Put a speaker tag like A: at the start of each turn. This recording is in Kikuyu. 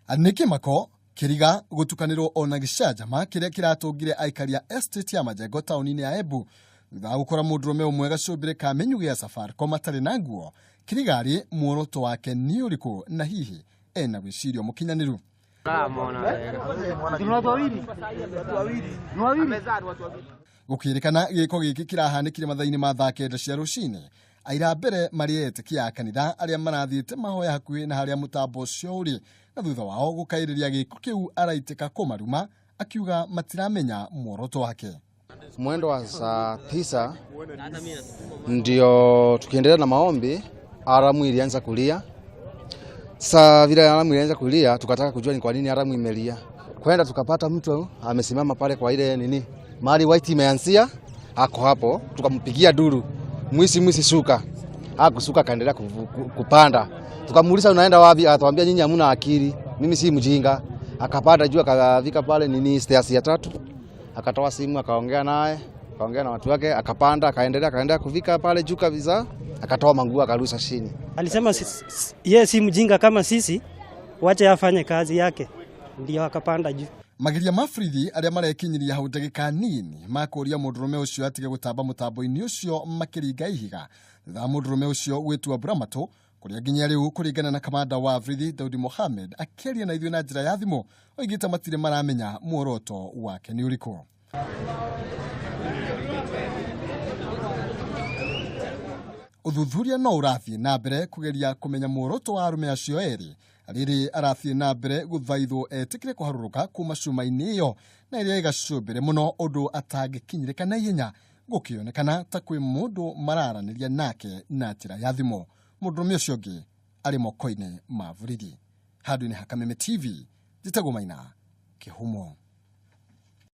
A: Nĩ kĩmako kĩriga gũtukanĩrwo ona gĩcanjama kĩrĩa kĩratũngire aikari a estate ya Majengo taũni-inĩ ya Embu thutha wa gũkora mũndũrũme ũmwe gacũmbĩrĩ ka mĩnyugĩ ya Safaricom atarĩ na nguo. Kĩriga-rĩ, muoroto wake nĩ ũrĩkũ na hihi ena wĩcirio mũkinyanĩru? Gũkĩrĩkana gĩko gĩkĩ kĩrahanĩkire mathaa-inĩ ma thaa 9 cia rũcinĩ. Aira mbere marĩ etĩkia a kanitha arĩa marathiĩte mahoya hakuhĩ na harĩa mũtambo ũcio ũrĩ, na thutha wao gũkaĩrĩria gĩko kĩu araitĩka kũmaruma akiuga matiramenya muoroto wake.
B: Mwendo wa saa 9 ndio tukiendelea na maombi, alamu ilianza kulia. Sasa vile alamu ilianza kulia, tukataka kujua ni kwa nini alamu imelia. Kwenda tukapata mtu amesimama pale kwa ile nini, mahali white imeanzia, ako hapo, tukampigia duru, mwisi mwisi shuka. Hakushuka, akaendelea kupanda. Tukamuuliza unaenda wapi? Akatuambia nyinyi hamna akili, mimi si mjinga. Akapanda juu akafika pale nini stairs ya 3. Akatoa simu akaongea naye, akaongea na watu wake, akapanda akaendelea kufika pale juu kabisa, akatoa manguo akarusha chini.
C: Alisema yeye si mjinga kama sisi, wache afanye kazi yake. Ndio akapanda juu.
A: Mageria ma borithi arĩa marekinyiria hau ndagĩka nini makũria mũndũrũme ũcio atige gũtamba mũtambo-inĩ ũcio makĩringa ihiga thutha wa mũndũrũme ũcio gwĩtua mburamatũ kũrĩa nginya rĩu kũringana na kamanda wa borithi Daudi Mohamed akĩaria na ithuĩ na njĩra ya thimũ oigĩte matirĩ maramenya muoroto wake nĩ ũrĩkũ. Ũthuthuria no ũrathiĩ na mbere kũgeria kũmenya muoroto wa arũme acio erĩ. Rĩrĩ arathiĩ na mbere gũthaithwo etĩkĩre kũharũrũka kuma cuma-inĩ ĩyo na ĩrĩa ĩgacũmbĩrĩ mũno ũndũ atangĩkinyĩrĩka na ihenya gũkĩonekana ta kwĩ mũndũ mararanĩria nake na njĩra ya thimũ. Mũndũrũme ũcio ũngĩ arĩ moko-inĩ ma borithi. Handũ-inĩ ha Kameme TV, njĩtagwo Maina Kĩhumo.